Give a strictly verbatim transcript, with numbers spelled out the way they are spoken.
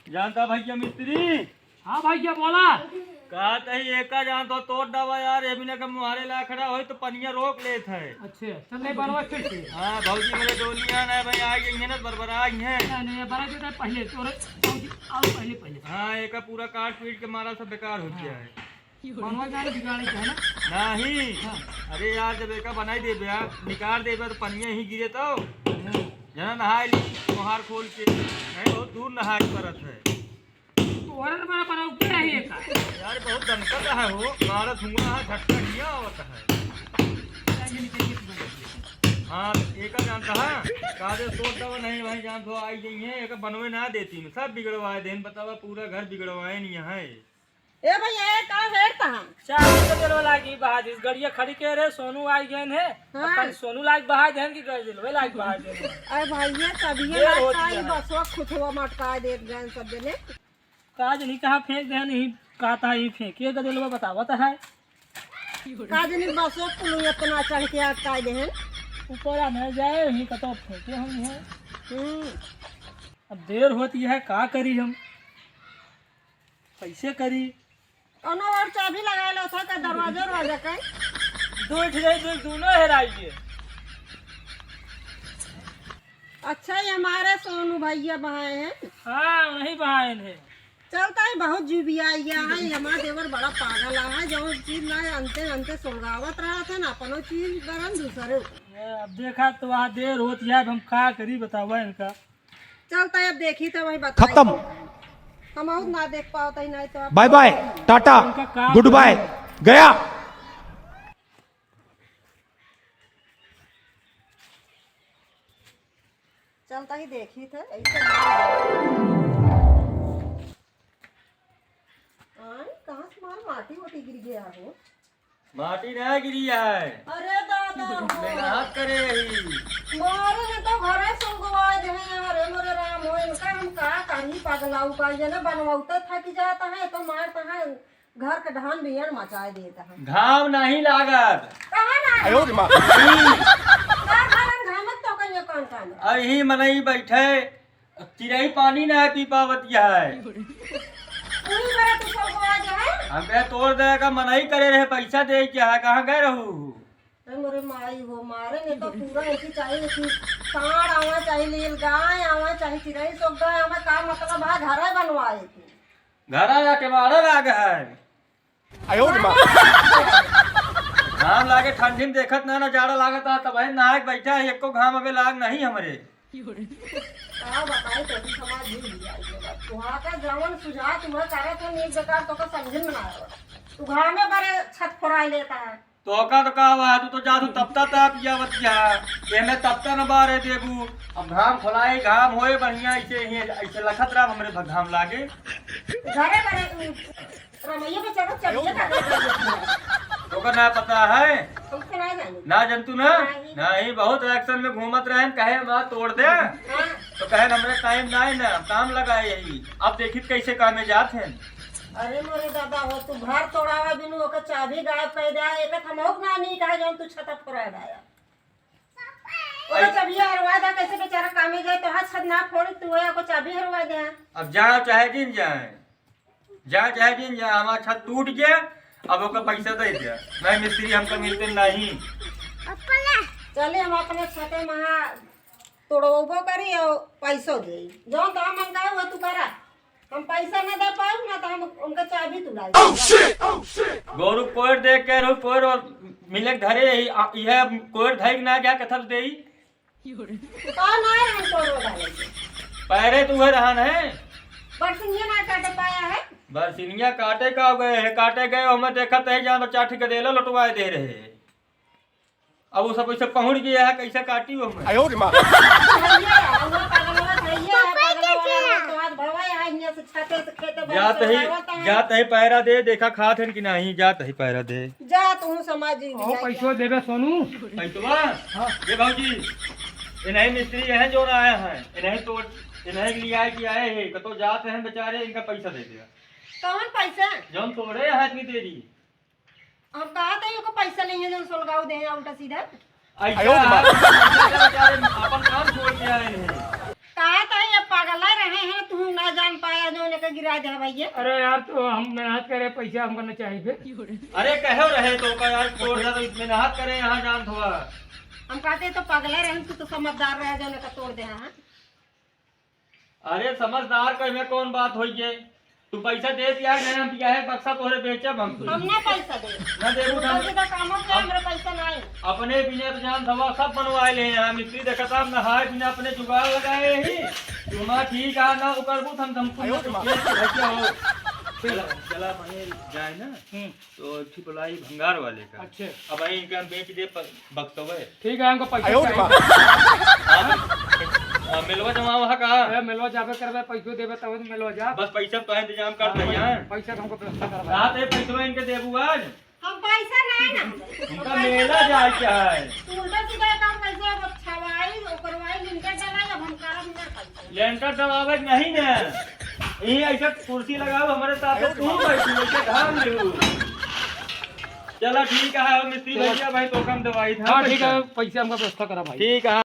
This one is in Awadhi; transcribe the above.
जानता भैया मिस्त्री? हाँ भैया, बोला। कहत ही एका जान तो तोड़ डावा यार, ये बिना के मुहारे ला खड़ा होई तो पनिया रोक लेत है। अच्छा, चल नहीं बनवा फिर से। हाँ, भौजी मेरे डोली आ ना भाई, आ गई है ना, बरबरा गई है। नहीं, नहीं, बना देता है पहले, तोरे भौजी, आओ पहले, पहले। हाँ, एका पूरा काट पीट के मारा, सब बेकार हो गया है। बनवा जाने बिगाड़े के है ना? नहीं। हाँ। अरे यार, जब एका बनाई देबे यार, निकाल देबे तो पनिया ही गिरे तो। हाँ। जना नहाए ली, मुहार खोल के, नहीं, बहुत दूर नहाए पड़त है। तोहरे न बड़ा बड़ा ऊपर है ये का? यार, बहुत दमकत है हो, मारत हुआ है, झटका दिया आवत है। हाँ, तो एका जानता है, कादे सोच दवा नहीं भाई, जान तो आई गई है, एका बनवे ना देती, सब बिगड़वाए देन, बतावा, पूरा घर बिगड़वाए नहीं है। ए भैया, ए का हेरता है? चाबी तो दिलवा लागी बहा दिस, गड़िया खड़ी के रे, सोनू आई गए है। हाँ। अपन सोनू लाग बहा देन की गए दिलवे लाग बहा देन। अरे भैया, तभी ये ना होती है। बसवा खुथवा मटका देत गए सब जने। का जनी कहाँ फेंक दे, नहीं कहता ही फेंके गदेलवा, बतावत है। का जनी बसो कुल इतना चढ़ के अटकाए देहन। ऊपर आ न जाए, यहीं कतो फेंके हम हैं। हम्म। अब देर होती है, का करी हम, कैसे करी? कौनो और चाबी लगा लो था का दरवाजा, दरवाजा का? दो ठे रही, दो, दोनों हेराई गए। अच्छा, ये हमारे सोनू भैया बहाए हैं। हाँ, उन्हीं बहाए हैं। चलता है, बहुत जुबिया आइया है, ये हमारा देवर बड़ा पागल है, जो चीज ना अंते अंते सुलगावत रहा था ना, अपनो चीज गरम दूसरे को। ए, अब देखा तो वहाँ देर होती है, अब हम का करी बतावा इनका। चलता है, अब देखी तो वही बताई। खत्म। हम और ना देख पावत ही, नहीं तो आप बाय बाय, टाटा, इनका का गुड बाय, करी? गया। चलता ही देखी थे, ऐसे ना। आय, कहाँ से मार माटी वाटी गिर गया हो? माटी ना गिरी है। अरे दादा हो। मेहनत करे ही। मारे ने तो घरे सुलगवा दे हैं, अरे मोरे राम हो, इनका हम का करी, पगलाऊ का, ये ना बनवाते थक जाता है, तो मारता है। घर के धान बिहन मचाए देत है। घाम नहीं लागत। कहाँ ना? आयो रे माँ। का घाम, घामत तो कहीं कौन काम है? अही मनई बैठे, चिरई पानी ना पी पावत है। पूरी बड़ा तू सब आ जाए। हम कहे तोड़ दे का मनई करे रहे, पैसा दे के है, कहाँ गए रहू? अरे मोरे माई हो, मारे ने तो पूरा ऐसी चाहिए कि सांड आवा, चाहे नील गाय आवा, चाहे चिरई सोगा आवा, का मतलब है घरे बनवाए के? घरा जाके मारे लाग है। आयो रे माँ। घाम लागे ठंडी में देखत ना, ना जाड़ा लागत आ, तब है नहाए के बैठा है, एको घाम अबे लाग नहीं हमरे। का बताई, तो भी समाज ही लिया ये बात। तुहार का जवन सुझाव तुम्हें करे थे, नीक बेकार तो का समझ में ना आवे। तू घामे बरे छत फोराई लेता है। तो का तो का हुआ, तू तो जा तू तपता ताप या बतिया। ये मैं तपता न बारे देबू। अब घाम खोलाई, घाम होए बढ़िया, ऐसे ही, ऐसे लखत राम हमरे भ-, घाम लागे। घरे बरे तू रमैया पे चढ़ो, चढ़िए का दे दे। ओकर ना पता है? तुमसे ना जानी। ना जनतू ना? नहीं। नहीं, बहुत election में घूमत रहे, कहे माँ तोड़ दे। हाँ। तो कहे हमरे time ना है ना, काम लगा यही। अब देखित कैसे कामे जात हैं। अरे मोरे दादा हो, तू घर तोड़ावा बिनु ओकर चाबी गायब कर दे, एक थमौक ना नहीं कहा जौन तू छत फोड़ा डाया। ओकर आई- चाबी हरवा दे, कैसे बेचारा कामे जाए, तो हाथ छत ना फोड़, तू है, ओकर चाबी हरवा दे। अब जाओ चाहे जिन जाए, जा चाहे जिन जा, हमार छत टूट गया, अब ओकर पैसा दे दे। नहीं मिस्त्री हमको मिलते नहीं। चले हम अपने छते महा तोड़वो करी और पैसो दे। जौन तो मन कहे वो तू करा। हम पैसा ना दे पाए ना तो हम उनका चाबी तुड़ाई। Oh, shit! Oh, shit! गोरू कोयर देख के रू कोयर और मिले धरे यही, आ, यह कोयर धई ना क्या कथल देई? कौन आए हम कोरो डाले के? पैरे तू है रहन है। बरसिनिया ना काटे पाया है। बरसिनिया काटे का हो गए है, काटे गए, हमें देखत है जान बच्चा ठीक देला लुटवाए दे रहे। अब वो सब ऐसे पहुंच गया है, कैसे काटी वो हमें? आयो रे माँ। भैया, वो पागल वाला भैया है, पागल वाला है, तो आज भवा यहाँ से छाते से खेते बन जात के ही, आवता है। जात ही पैरा दे, देखा खात हन कि नहीं, जात ही पैरा दे। जा तू समझ ही ओ, नहीं। पैसो देबे सोनू। पैसवा? हाँ। ये भौजी, इन्हीं मिस्त्री हैं जो ना आए हैं, इन्हीं तोड़, इन्हीं लिया के आए हैं, कतो जात हैं बेचारे, इनका पैसा दे दिया। कौन पैसा? जौन तोड़े हैं इतनी देरी। हम कहा था, इनको पैसा नहीं है, जौन सुलगाव दे हैं उल्टा सीधा। ऐसा आयो रे माँ। है, बेचारे अपन काम छोड़ के आए हैं। कहा था, ये पागल रहे हैं, तू ना जान पाया जो का गिरा दे भैया। अरे यार, तो हम मेहनत करे, पैसा हमको न चाहिए फिर। अरे कहो रहे तो का यार, तोड़ दे तो मेहनत करे यहाँ जान थोड़ा। हम कहते तो पगला रहे, तू तो समझदार रहे जो का तोड़ दे, हाँ। अरे समझदार कहे में कौन बात होई है? तू पैसा दे दिया है, हम दिया है, बक्सा तोहरे बेचब हम। हम ना पैसा दे। ना देबू तो उल्टा हम सीधा काम हो गया, हमरा पैसा नहीं। अपने बिना तो जान दवा सब बनवाए ले हैं, मिस्त्री देखा था, हम नहाए बिना अपने जुगाड़ लगाए ही। तू हमारा ठीक है ना, वो करबू, हम, हम कुछ ना कुछ बेच के भैया हो। चला, चला, बने जाए ना। हम्म। तो एक ठे बोलाई भंगार वाले का। अच्छे। अब भाई इनका हम बेच दे प-, बक्सवे। ठीक है, हमको पैसा आयो रे चाहिए। बाप। हाँ? हाँ, मेलवा जमा वहाँ का? ए, मेलवा जाबे करबे, पैसो देबे तब तो मेलवा जा। बस पैसा तो इंतजाम कर हाँ, दे यार। पैसा तो हमको व्यवस्था करवा। रात है पैसवा इनके देबू आज। हम पैसा नहीं ना। उनका मेला जाए के है। तू उल्टा सीधा काम कैसे अब छवाई, ओकरवाई, लिंटर डलाई, अब हम करब ना पैसा। लेंटर डलावे के नहीं ना। यही ऐसे कुर्सी लगाओ हमारे साथ, तू बैठी, ऐसे ढाल ले। चला ठीक है, मिस्त्री चला। भैया भाई, तो कम दवाई था। हाँ, ठीक है, पैसा हमका व्यवस्था करा भाई। ठीक है।